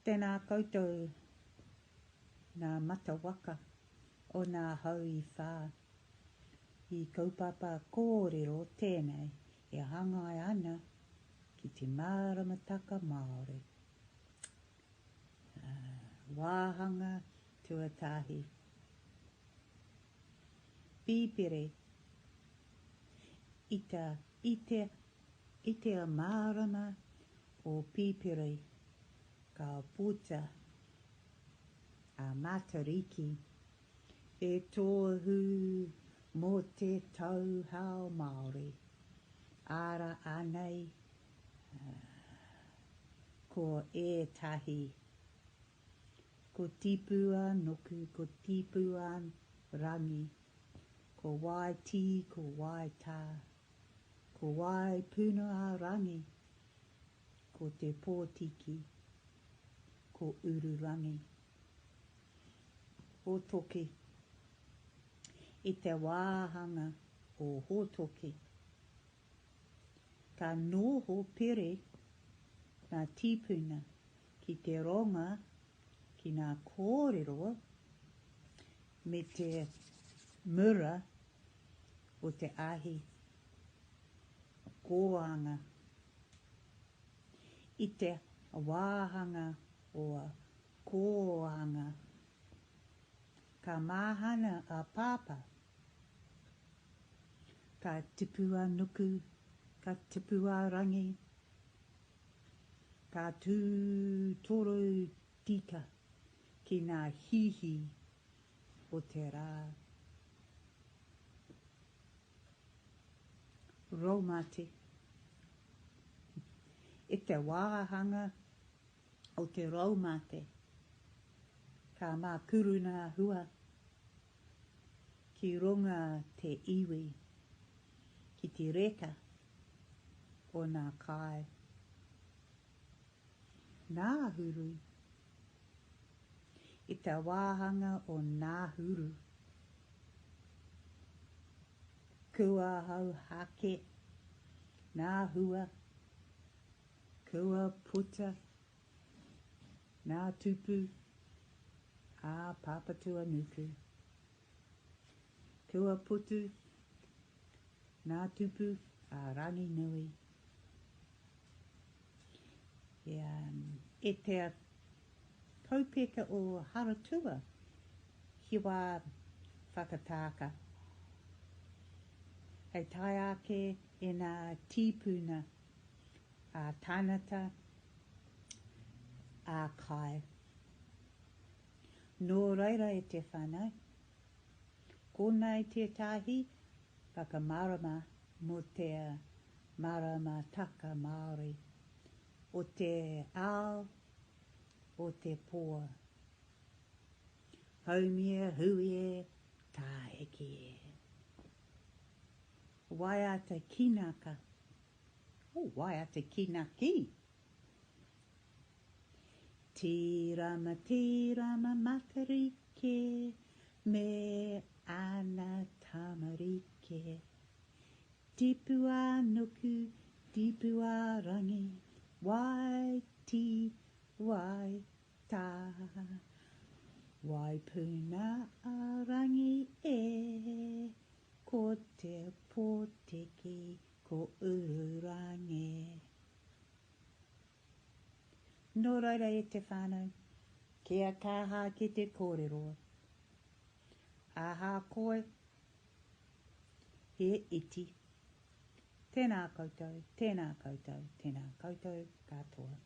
Tēnā koutou ngā mata waka o ngā hau i whā. He kaupapa kōrero tēnei e hangai ana ki te māramataka Māori. Wāhanga tuatahi. Pīpere i te, i te, i te mārama o Pīpere ka puta a Matariki he tohu mō te tau hao Māori. Ara anei ko ētahi Ko Tipu-a-nuku, ko Tipu-a-rangi, ko Waitī, ko Waitā, ko Waipuna-a-rangi, ko Te Pōtiki, ko Ururangi. Hōtoke I te wāhanga o Hōtoke, ka noho pere ngā tīpuna ki te ronga ki ngā kōrero me te mura o te ahi kōanga i te wāhanga o kōanga. Ka mahana a Pāpā. Ka tipu a Nuku, ka tipu a Rangi. Ka tū toro tika ki ngā hihi o te rā. Raumati. I te wāhanga o te raumate, ka mākuru ngā hua ki runga te iwi, ki te reka o nā kai. Nāhuru. I te wāhanga o Nāhuru. Kua hauhake nā hua, kua puta nā tupu a Papatuanuku. Kua putu nā tupu a Ranginui. E te kaupeka o Haratua, he wā whakatāka. Hei tae ake e nā tīpuna a tānata a kai. Nō reira e te whānau, konei tētahi whakamārama mō te maramataka Māori o te ao o te pō. Haumia hui e, tāheke e. Waiata kinaka, oh, waiata kinaki! Tīrama, tīrama Matariki me ana tamariki. Tipu a nuku, tipu a rangi, wai ti, wai ta. Wai puna a rangi e, ko te potiki ko Ururangi. Nō reira e te whānau, kia kaha ki te kōrero. Ahakoa he iti. Tēnā koutou, tēnā koutou, tēnā koutou katoa.